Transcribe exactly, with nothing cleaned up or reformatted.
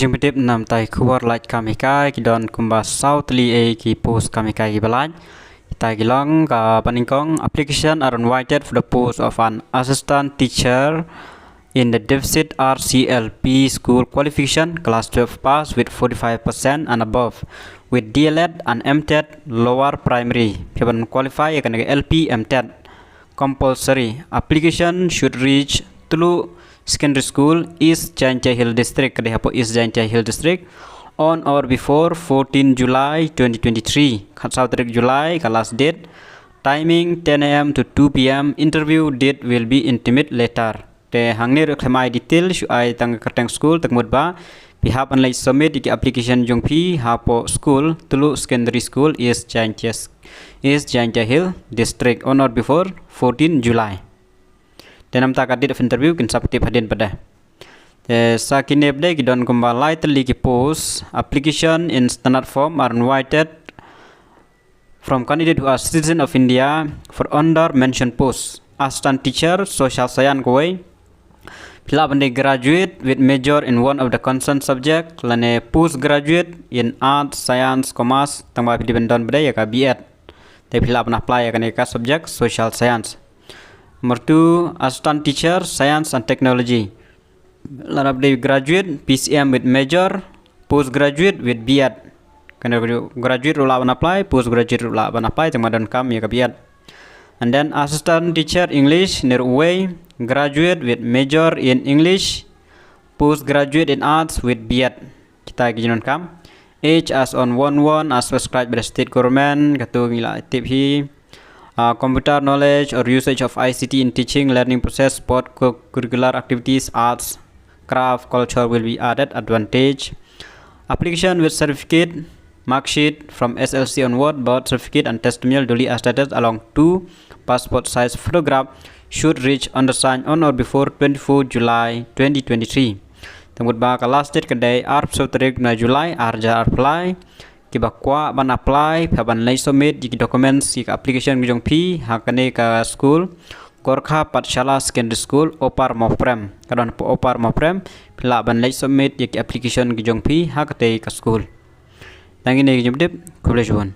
Jingpyntip namar ki khubor lait kam hikai ki don kumba saw tylli ei ki post kam hikai kiba lait. Kita ki long kaba nyngkong, application are invited for the post of an assistant teacher in the deficit R C L P school qualification, class twelve pass with forty-five percent and above, with D L Ed and M Ted lower primary. Phi ban qualify ïa kane ka L P M Ted. Compulsory. Application should reach Tuluk Secondary School, East Jaintia Hill District, ka dei hapoh East Jaintia Hill District, on or before fourteen July twenty twenty-three. Khatsaw tarik July ka last date. Timing ten A M to two P M. Interview date will be intimate later. Te hangne ruh khlem ai detail, shu ai tang ka kyrteng school, te ka mut ba phi hap ban leit submit ïa ki application jong phi hapoh school, Tuluk Secondary School, East Jaintia, East Jaintia Hill District, on or before fourteen July. Te namar ka date of interview kin sa pyntip hadien pat de. Te sa kine pat de ki don kumba lai tylli ki post. Application in standard form are invited from candidate who are citizen of India for under mentioned post. Assistant teacher, social science kawei. Phi lah ban dei graduate with major in one of the concerned subject, lane postgraduate in arts, science, commerce, tang ba phi dei ban don pat de ïa ka B Ed. Te phi lah ban apply ïa kane ka subject social science. Number two, assistant teacher, science and technology. Lah ban dei graduate P C M with major, postgraduate with B Ed. Kane ruh graduate ruh lah ban apply, postgraduate ruh lah ban apply, tang ba donkam ïa ka B Ed. And then assistant teacher English, ne ruh wei, graduate with major in English, postgraduate in arts with B Ed. Kita ki jingdonkam. Age as on one one as prescribed by the state government, katu ngi la tip hi. Uh, computer knowledge or usage of I C T in teaching, learning process, sport, co-curricular activities, arts, craft, culture will be added advantage. Application with certificate, mark sheet from S L C onward, birth certificate and testimonial duly attested along two passport size photograph should reach undersigned on or before twenty-four July twenty twenty-three. Te ka mut ba ka last date ka dei arphew tarik na July arhajar arphew lai. Kiba kwah ban apply, phi hap ban leit submit ïa ki documents ïa ka application ka jong phi ha kane ka school, Gorkha Pathshala Secondary School, Upper Mawprem. Ka don hapoh Upper Mawprem, phi lah ban leit submit ïa ki application ka jong phi ha katei ka school. Tang kine ki jingpyntip, khublei shibun.